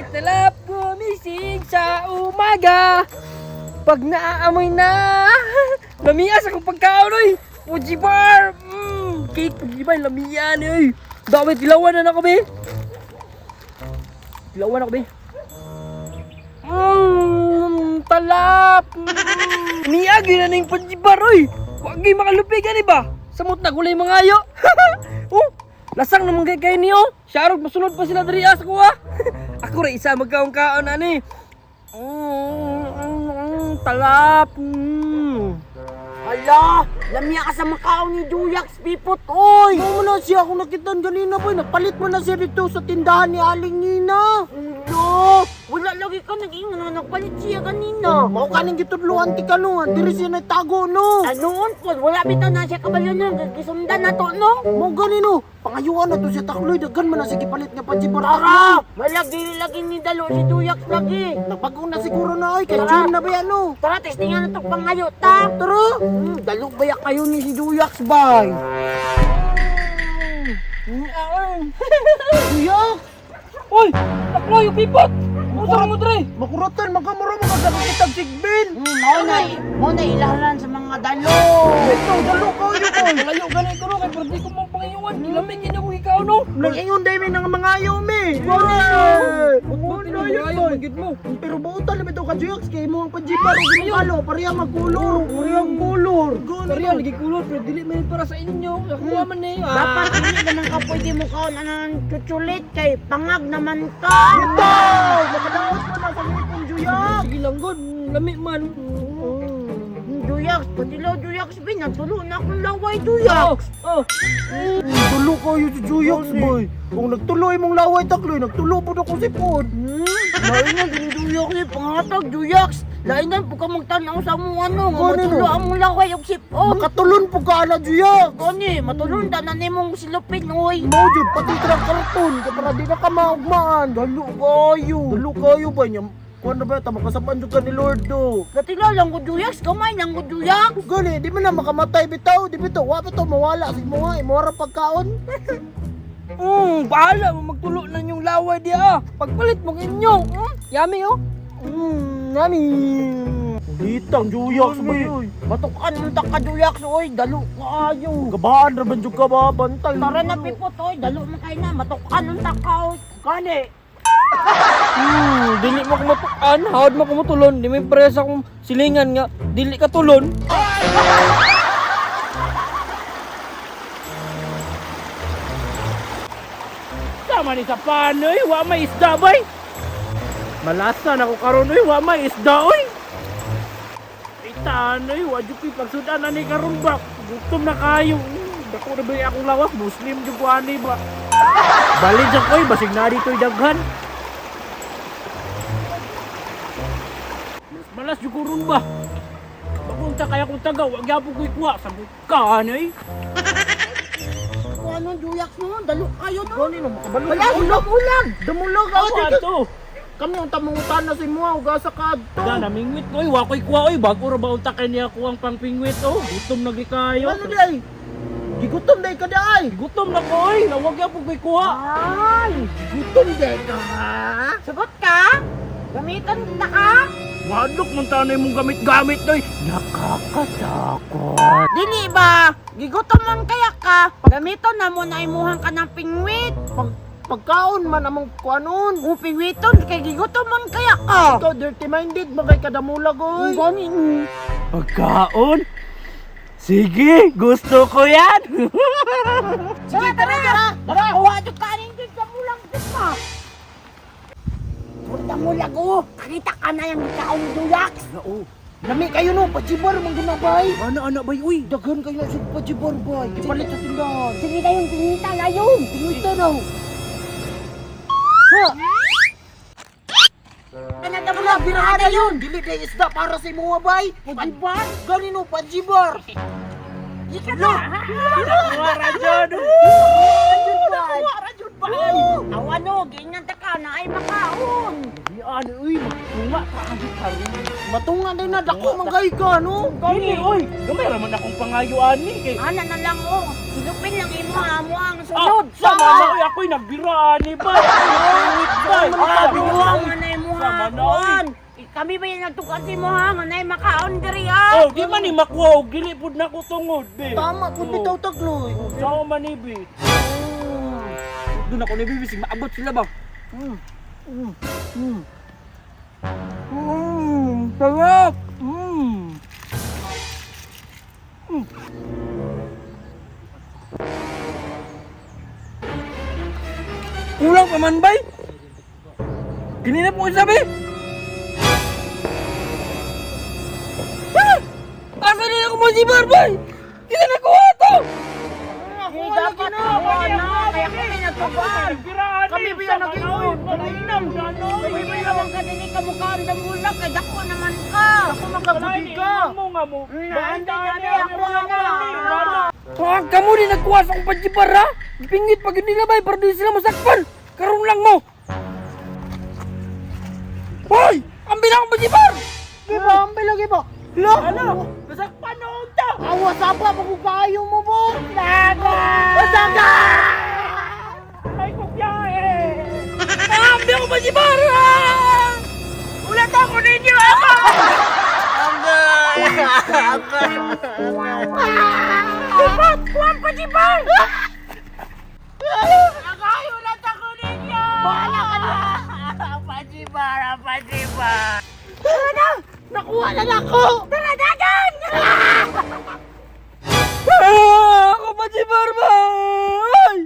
Kay talap gumising sa umaga. Pag naaamoy na, lamias akong pagkaon oy. Fuji bar. Cake Fuji bar lamian oy. Dami tilawan na nako be. Tilawan ako be. Talap. Niya gyud na ning Fuji bar oy. Wa gyud makalupig ani ba? Samot na gulay mga ayo. Oh, lasang naman kay kay niyo. Sharog masunod pa sila diri ah, sa kuha. Ako ra isa magkaon-kaon ani. Talap. Hala, lamya ka sa makaon ni Duyax, Pipot, oy! Mo na siya akong nakitaan ganina boy. Nagpalit mo na siya dito sa tindahan ni Aling Nina. Hala, wala lagi ka nag-ingon na nagpalit siya kanina. Mao kaning gitudloan ti kano, diri siya nagtago no. Anoon po, wala bitaw na siya kabalo nun, gisundan na to, no? Mao gani no. Pangayuan na to siya takloy daghan man na siya gipalit nga panjibar. Tara! Wala, dili lagi ni Dalo si Duyax lagi. Nagbago na siguro na oy kay Tara. June na ba yan, no. Tara, testingan na itong pangayo, ta! Tara. Dalo ba ya kayo ni si Duyax, bay? Duyak. Uy, takloy yung pipot. Usa mo dre. Makuratan makamura mo kag sigbin. Mao na ilahalan sa mga dalo. Ito dalo kayo boy. Layo gani ko no kay pero di ko mong pangayuan. Lamig gid ako ikaw no. Nag-ingon dai mi nang mga ayo mi. Buti na mga gid mo. Pero buotan na bitaw ka Juyax kay mo ang panjibar og ginukalo pareha magkulor. Pareha kulor. Pareha lagi kulor pero dili man para sa inyo. Ako man ni. Ah. Dapat hindi naman ka pwede mo kaon anang chuchulit kay pangag naman ka. Bitaw! Makadaot mo na sa ngipon Juyax. Sige lang god, lami man. Duyax, patilaw Duyax, bin, nagtulo na akong laway, Duyax. Oh, Tulo kayo si Juyax boy. Kung nagtuloy mong laway takloy, nagtulo pud ako si pod. Lain na, gini Duyax, eh, pangatag, Duyax. Lain na, puka magtanaw sa mong ano, nga Gani, no? matulo ang mong laway og sipon. Makatulon pud ka ala Juyax. Gani, matulon tanan nimong silupin, oy. Mao jud pati tra karton kay para di na ka maugmaan. Dalo kayo. Dalo kayo ba niya? Kuan na ba ta makasaban jud ka ni Lord do. Patilaw lang ko, Duyax, kamay lang ko, Duyax. Gani, di man na makamatay bitaw, di bitaw, wa bitaw mawala sa imo imo ra pagkaon. Bahala mo magtulo na yung laway di ah. Pagpalit mo inyo. Yummy oh. Yummy. Litang Juyax ba yun? Matukan mo ta ka, Duyax, oy, dalo kaayo. Gabaan ra ban jud ka ba bantay. Tara na, pipot, oy, dalo mo kayo na, matukan mo ta ka, oy. Gani. Dili mo kumatukan, hawad mo kumutulon, di may presa kong silingan nga, dili ka tulon. Sama ni sa panoy, wa may isda bay. Malasa na ko karon oy, wa may isda oy. Itanoy, wa jud ko'y pagsudan ani karon ba. Gutom na kayo. Dako na ba akong lawas, Muslim jud ko ani ba. Bali jud koy, basig na dito'y daghan. Mas malas jud ko ron ba. Papunta kaya kong taga, wa gyapon ko'y kuha sa buka oy. Kung anong Duyax mo, dalo kayo, no? Gani no makabalo. Wala, ulag, ulag. Dumulag ako Ako ato. Kami ang tamungutan na sa imo ug asa ka adto. Da namingwit ko oy, wa ko'y kuha oy, bago ra ba unta kay niya kuang pangpingwit oh. Gutom na gi kayo. Ano di ay? Gigutom day ka di ay. Gutom na ko oy, nawag ya pud ko'y kuha. Ay, Gutom day ka. sagot ka? Gamitan ta ka? Wadlok man tanay mong gamit-gamit doy. Nakakatakot. Dili ba? Gigutom man kaya ka? Gamiton na mo na imuhan ka ng pingwit. Pag pagkaon man among kuanon. O pingwiton kay gigutom man kaya ka. Ikaw dirty minded man kay kadamulag oy. Gani. Pagkaon? Sige, gusto ko yan. Sige, tara, tara. Tara, kuha jud ka aning jud sa mulang jud ka. Purta mulag o. Kakita ka na yung kaong Duyax. Oo. Lami kayo no, pajibar man ginabay. Ana ana bay uy. Daghan kayo na sa pajibar bay. Gipalit sa tindahan. Sige tayong pingwita na yun. Pingwita daw. Ha? Ano na Wala, birahan na yun. Dili day isda para sa imo bay. Pajibar? Gani no, pajibar. Ika na. Wara jud. Wara jud bay. Aw ano, giingan ta ka na ay makaon. Yan uy, matunga ka ang karon. Matunga day na dako man kay ka no. Dili oy, gamay ra man akong pangayo ani kay. Ana na lang oh. Silupin lang imo ha mo ang Ah, sunod. sama na oy, ako'y nagbira ani ba. Pingwit bay. Ah, binuha. Kami ba yung nagtukan si mo ha? Nga na'y makaon diri ha? Oh, di man ni makuha og dili pud nako tungod, be. Tama pud bitaw tagloy. Sao man ni be? Doon ako ni Bibi, sige, maabot sila ba? Mm. Mm. Mm. Mm, sarap! Mm. Mm. Kulang pa man bay? Kanina po sabi? Ah! Asa na ako mo si Barbay? Kaya nakuha to! Di dapat ako na. Kaya kami nagtukan. Kami ba yung nag-iingon? Kalainam. Kami ba naman ka dili ka mukha ang damulak? Kay dako naman ka. Ako magkagubi ka. Mo nga mo. Naantay kami ako na. Ah, kamu din nagkuha sa akong pajibar ha? Pingit pag hindi nila bay, para di sila masakpan. Karoon lang mo. Hoy! Ang bilang akong pajibar! Di ba? Ang bilagi ba? Lo! Ano? Masakpan na unta. Awa saba magugayo mo mo! Daga! Daga! Ay kukyae. Ah, ang bilang akong pajibar! Ah! Ulat ako ninyo ako. Dapat kuwan pajibar. Agay ulat ako ninyo. Bahala ka na. Pajibar, pajibar. Tara na! Nakuha na nako! Tara dagan! Ah, ako pajibar ba? Ay!